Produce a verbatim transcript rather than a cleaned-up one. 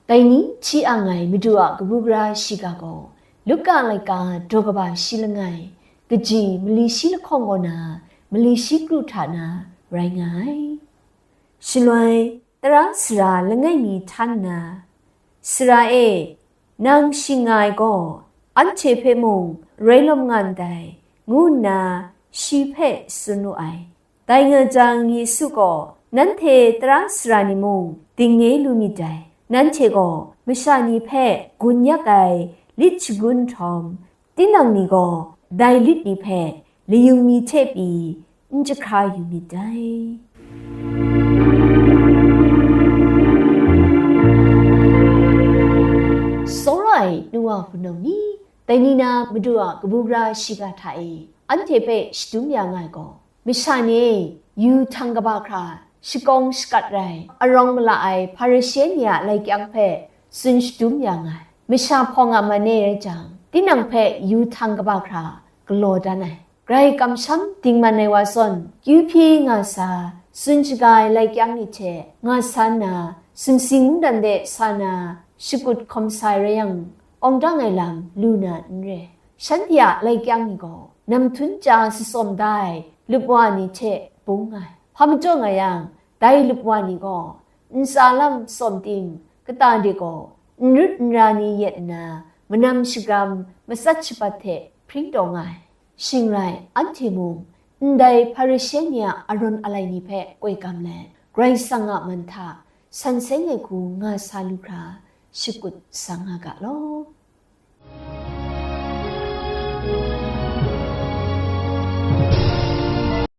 Dai ni hti ang ai Madu a kabu gara shiga gaw, Luka laika daw kaba shi langai, kaji mali shi lahkawng kaw na, mali shi kru hta na rai nga ai. Shaloi, tara sara langai mi htan nna, "Sara e, nang shing nga ai gaw, anhte hpe mung rai lawm nga ndai," ngu nna shi hpe tsun wu ai. Dai nga jang, Yesu gaw, "Nanhte tara sara ni mung dingnge lu myit dai. Nanhte gaw masha ni hpe gun yak ai lit shagun nhtawm, tinang ni gaw dai lit ni hpe layung mi hte pyi n jahkra yu myit dai." Tsawra ai nu wa hpunau ni, dai ni na Madu a kabu gara shiga hta e anhte hpe shadum ya nga ai gaw, masha ni e yu htang kaba hkra shakawng shakat rai, arawng mala ai Hparishe ni a laikyang hpe tsun shadum ya nga ai. Masha hpawng a man e rai jang, tinang hpe yu htang kaba hkra galaw dan ai. Grai kamsham dingman ai wa zawn, kyu hpyi nga sa, tsun shaga ai laikyang ni hte nga sa nna, sumsing mungdan de sa na, shakut hkawm sa ai rai yang, awng dang ai lam lu na n re. Shanhte a laikyang ni gaw, namhtun ja sasawm da ai lup wa ni hte bung nga ai. Hpa majaw nga yang, dai lup wa ni gaw, ntsa lam tsawm tim, kata de gaw, n rut n ra ni yet nna, manam shagram, matsat shabat hte hpring taw nga ai. Shing rai, anhte mung ndai Hparishe ni a arawn alai ni hpe koi gam let, Karai Kasang a man hta san seng ai hku nga sa lu hkra, shakut sa nga ga law.